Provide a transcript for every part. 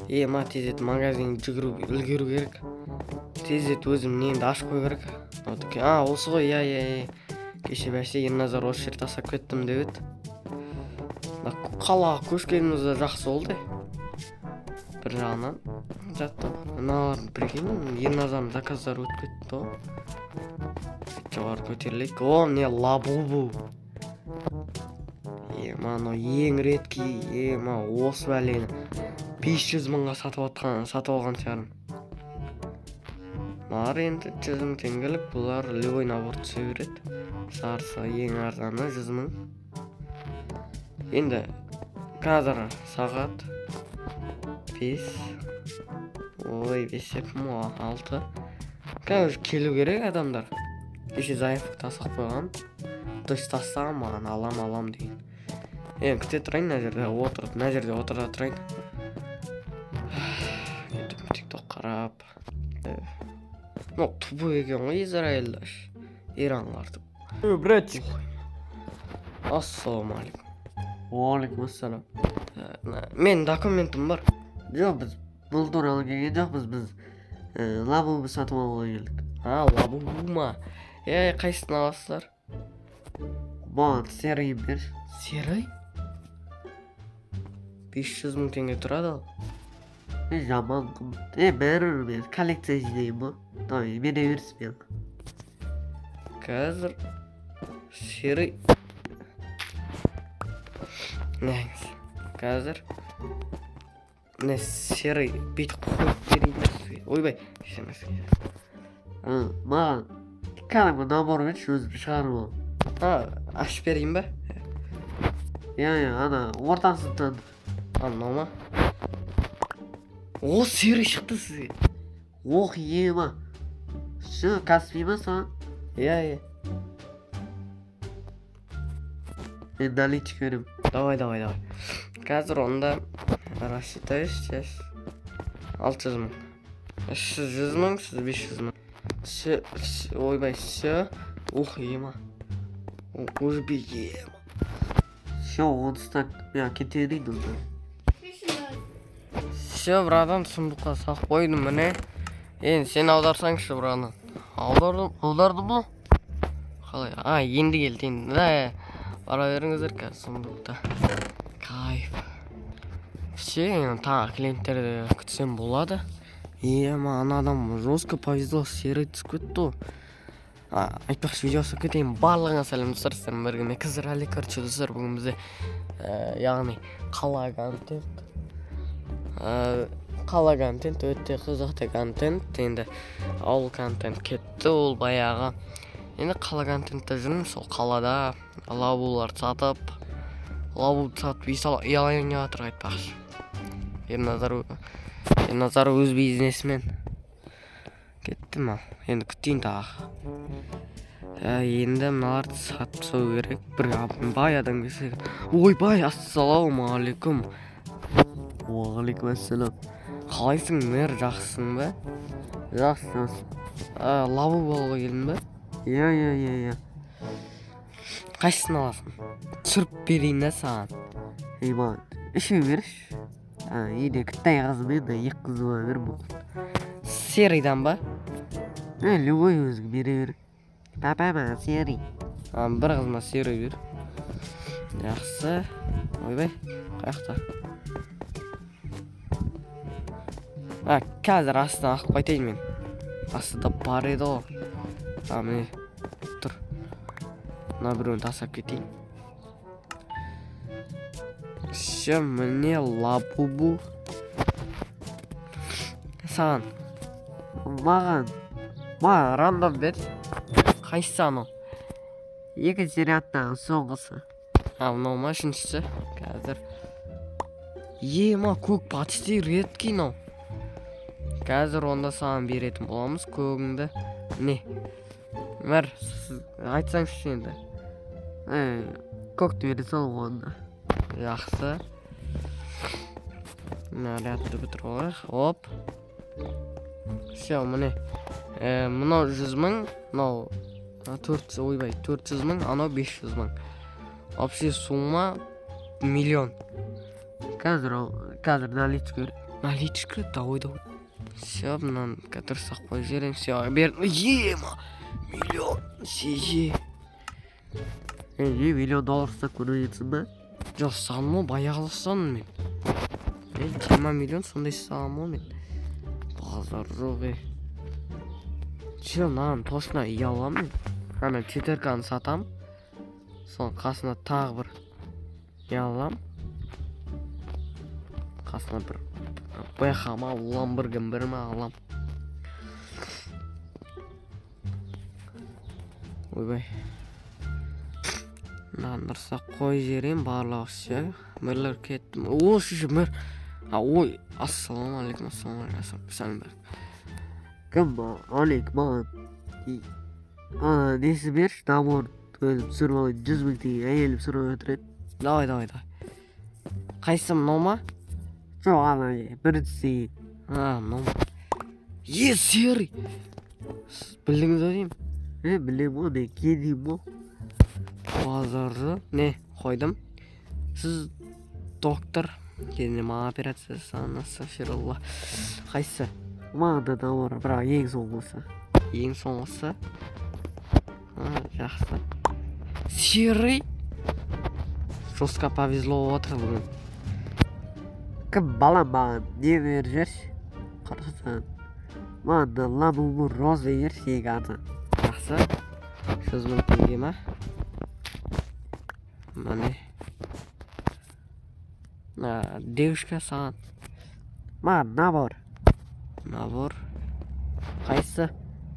Ема тездетіп магазинге жүгіру үлгеру керек. Тездетіп өзім немді ашып қою керек. А, осы ғой, иә, иә, иә. Кеше бәсе Ерназар осы жерді тастап кеттім деп еді. Қалаға көшкеніміз де жақсы болды. Бір жағынан жатты. Мыналар прикинь, Ерназардың заказдары өтіп кетті ғой. Жоғары көтерілейік. О, міне лабубу. Ема, анау ең редкий, ема, осы бәлені 500 мыңға сатып алған шығармын. Мыналар енді 100 мың теңгелік, бұлар любой набор түсе береді. Сарысы ең арзаны 100 мың. Енді қазір сағат 5, ой, 5 деп ма, 6. Қазір келу керек адамдар. Кеше заявка тастап қойған. То есть тастаған маған, алам, алам деген. Енді күте тұрайын мына жерде отырып, мына жерде отыра тұрайын. Кетіп TikTok қарап. Ну, тупой екен ғой Израильда. Иранларды. Братик. Ассалаумағалейкум. Уағалейкум ассалам. Менің документім бар. Жоқ, біз бұл туралы келген жоқпыз, біз лабубу сатып алуға келдік. А, лабубу ма? Е, қайсысын аласыздар? Маған серый берші. Серый? 500 мың теңге тұрады ал. Е, жаман қымбат. Е, бәрібір мен коллекция жинаймын ғой. Давай, бере берші мені. Қазір серый. Нәңіз. Қазір міне серый бүйтіп қойып берейін сізге. Ойбай, емес. Маған кәдімгі набор берші, өзім шығарып аламын. А, ашып берейін ба? Иә, иә, ана ортасынан. А, мынау ма? О, серый шықты сізге. Ох, ема. Все, Каспий ма саған? Иә, иә. Мен наличка беремін. Давай, давай, давай. Қазір онда рассчитаюсь сейчас. 600 мың. Сіз 100 мың, сіз 500 мың. Все, все, ойбай, все. Ох, ема. Уже би, ема. Все, онсыз да мен кете берейін онда. Все, братан, сундукқа салып қойдым міне. Енді сен аударсаңшы, братан. Аудардым, аудардым ба? Қалай? А, енді келді, енді. Да, бара беріңіздер қазір сундукта. Кайф. Все, енді тағы клиенттерді күтсем болады. Ема, ана адам жестко повезло, серый түсіп кетті ғой. А, айтпақшы, видео жасап кетейін. Барлығыңа сәлем, достар, сіздермен бірге мен Қызыр Әлі. Короче, достар, бүгін бізде, яғни қала контент. Қала контент өте қызықты контент. Енді ауыл контент кетті, ол баяғы. Енді қала контентте жүрмін, сол қалада лабуларды сатып, лабуды сатып үй алайын деп жатыр айтпақшы. Ерназар өз бизнесімен кетті ма? Енді күтейін тағы. Енді мыналарды сатып тастау керек. Бір бай адам келсе. Ойбай, ассалаумағалейкум. Уағалейкум ассалам. Қалайсың, мэр, жақсысың ба? Жақсы, жақсы. Лабубу алуға келдің ба? Иә, иә, иә, иә. Қайсысын аласың? Түсіріп берейін да саған. Ей, маған үшеу берші. А, үйде кітай қызым еді, екі қызыма бер бұл. Серыйдан ба? Е, любой өзің бере бер. Папа, маған серый. А, бір қызыма серый бер. Жақсы. Ойбай, қаяқта? А, қазір астынан ағып қайтайын мен. Астында бар еді ғой. А, міне тұр. Мына біреуін тастап кетейін. Все, міне лабубу. Саған. Маған. Маған рандом бер. Қайсысы анау? Екінші рядтағы соңғысы. А, мынау ма үшіншісі? Қазір. Ема, көк почти редкий мынау. Қазір онда саған беретін боламыз көгіңді. Не? Мэр, сіз айтсаңызшы енді. Көкті бере сал онда. Жақсы. Мына рядты бітіріп алайық. Оп. Все, міне. Мынау 100 мың, мынау төрт жүз, ойбай, 400 мың, анау 500 мың. Вообще сумма миллион. Қазір наличка бер. Наличка, давай, давай. Все, мынаны дұрыстап қойып жіберемін. Все, бер. Ема, миллион. Же. Ей, не миллион доллар ұстап көрмегенсің ба? Жоқ, ұстағаным ғой, баяғыда ұстадым мен. Ей, 20 миллион сондай ұстағанмын ғой мен. Базар жоқ, ей. Все, мынаны точно үй аламын мен. Ана четверканы сатам. Соның қасына тағы бір не алам. Қасына бір Бэха ма, Ламборгин бір ма алам. Ойбай. Мынаны дұрыстап қойып жіберейін, барлығы все. Мэрлер кеттім. О, шеше, мэр. А, ой, ассалаумағалейкум, ассалаумағалейкум. Кім, Алик, маған несі берші, набор өзім түсіріп алайын, 100 мың теңге әйелім сұрап отыр еді. Давай, давай, давай. Қайсысы, мынау ма? Жоқ, ана біріншісі. А, мынау ма? Е, серый. Сіз білдіңіз ау деймін. Е, білемін ғой, мен кедеймін ғой. Базарды не қойдым. Сіз доктор, кезінде маған операция жасаған, астағфирулла. Қайсысы? Маған да набор, бірақ ең соңғысы. Ең соңғысы? А, жақсы. Серый. Жестко повезло болып отыр бүгін. Кім, балам, маған не беріп жіберші? Құрсын. Маған да лабубу роза берші, ең арзан. Жақсы. 100 мың теңге ма? Міне. Девушка саған. Маған набор. Набор. Қайсысы?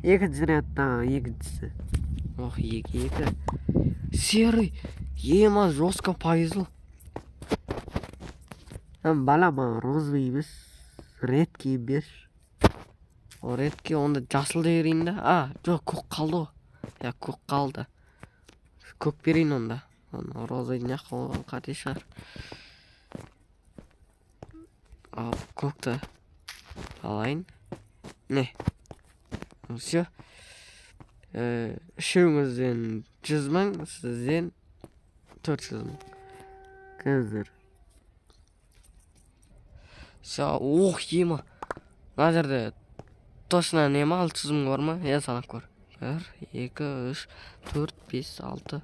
Екінші ряд-тағы екіншісі. Ох, екі, екі. Серый. Ема, жестко повезло. Бала, маған розовый емес, редкий берші. О, редкий, онда жасыл берейін да. А, жоқ, көк қалды ғой. Я, көк қалды. Көк берейін онда. Оны розовый не қылған қате шығар. Ал, көкті алайын. Не. Все. Үшеуіңізден 100 мың, сізден 400 мың. Қазір. Все, ох, ема. Мына жерде точно не ма, 600 мың бар ма? Е, санап көр. 1, 2, 3, 4, 5, 6.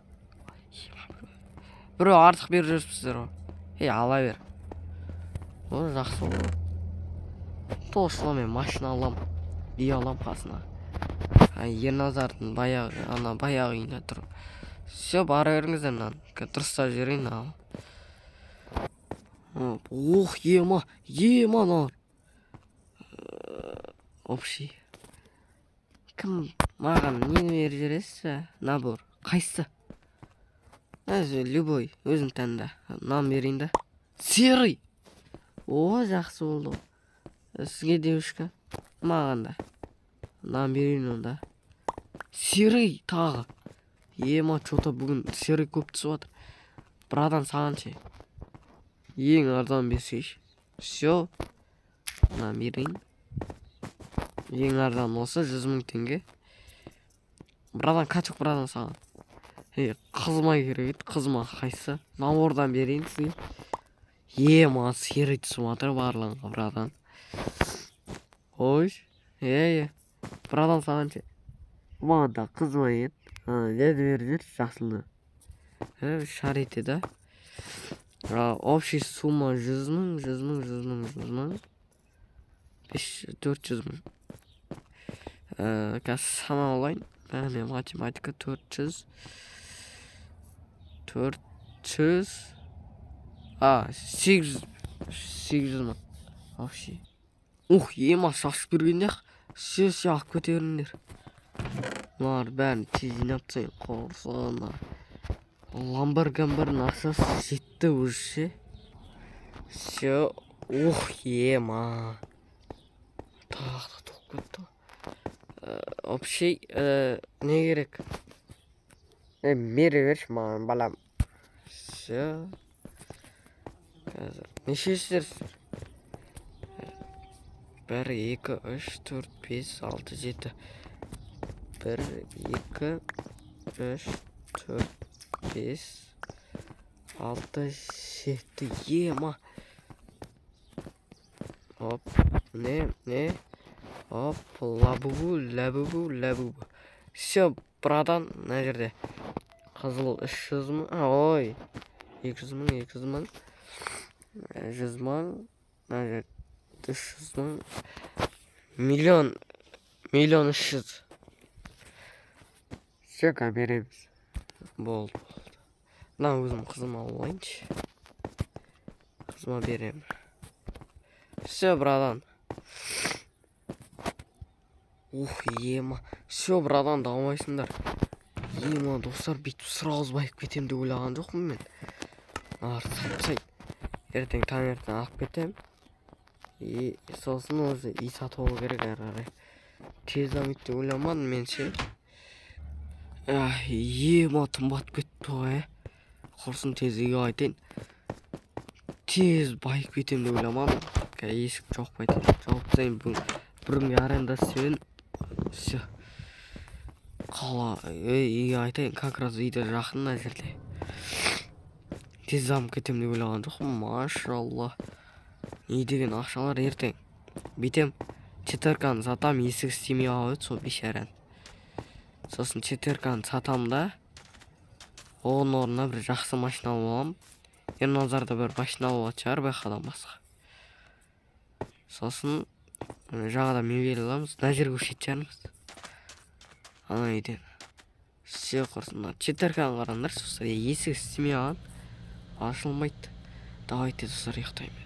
Біреу артық беріп жүріпсіздер ғой. Ей, ала бер. О, жақсы ғой. Точно мен машина алам. Үй алам қасына. Ерназардың баяғы, ана баяғы үйінде тұр. Все, бара беріңіздер мынаны. Дұрыстап жіберейін мынаны. Ох, ема, ема мыналар. Общий. Кім маған нені беріп жібересіз? Набор. Қайсысы? Өзі любой, өзің таңда. Мынаны берейін да. Серый. О, жақсы болды. Сізге девушка, маған да. Мынаны берейін онда. Серый тағы. Ема, чё-то бүгін серый көп түсіп жатыр. Брадан саған ше. Ең арзан берсейші. Все. Мынаны берейін. Ең арзан осы 100 мың теңге. Брадан, качок, брадан саған. Ей, қызыма керек еді, қызыма қайсысы? Набордан берейін сізге. Ема, серый түсіп жатыр барлығына, брадан. Ой, е, брадан саған ше. Маған да қызыма еді. Не беріп жіберші, жақсылы. Шар етеді. Общий сумма 100 мың, 100 мың, 100 мың, 100 мың. 400 мың. Қазір санап алайын. Міне, математика 400. 400. А, 800. 800 мың. Общий. Ух, ема, шашып берген ақ. Все, все, алып көтеріңдер. Мыналар бәрін тез жинап тастайын, құрсын. Ламборгин ақшасы жетті уже ше. Все, ух, ема. Тағы да толып кетті. Общий, не керек? Бере берші маған, балам. Все. Қазір. Нешесіздер сіздер? 1, 2, 3, 4, 5, 6, 7. 1, 2, 3, 4, 5, 6, 7. Ема. Не, не. Оп, лабубу, лабубу, лабубу. Все, братан, мына жерде. Қызыл 300 мың, ой. 200 мың, 200 мың. 100 мың, мына жерде 300 мың. Миллион, миллион 300. Все, береміз. Болды, болды. Мына өзім қызыма алып алайыншы. Қызыма беремін. Все, братан. Ух, ема. Все, братан, дамайсыңдар. Ема, достар, бүйтіп сразу байып кетемін деп ойлаған жоқпын мен. Мыналарды сатып тастайын. Ертең таңертең алып кетемін. И сосын уже үй сатып алу керек әрі қарай. Тез дамиды деп ойламадым мен ше. Ема, қымбат кетті ғой, Құрсын, тез үйге қайтайын. Тез байып кетемін деп ойламадым. Қазір есік жауып қайтайын. Жауып тастайын бүгін. Бір күнге аренда істеп. Все. Қала, үйге қайтайын, как раз үйде жақын мына жерде. Тез дамып кетемін деп ойлаған жоқпын, машалла. Не деген ақшалар ертең. Бүйтем, четверканы сатам, есік істемей қалып еді сол бейшараны. Сосын четверканы сатам да, оның орнына бір жақсы машина алып аламын. Ерназарда бір машина алып алатын шығар байқадан басқа. Сосын жаңадан мебель аламыз, мына жерге көшетін шығармыз. Ана үйден. Все, құрсын. Мына четверканы қараңдаршы, достар, есік істемей қалған, ашылмайды. Давайте, достар, ұйықтаймын.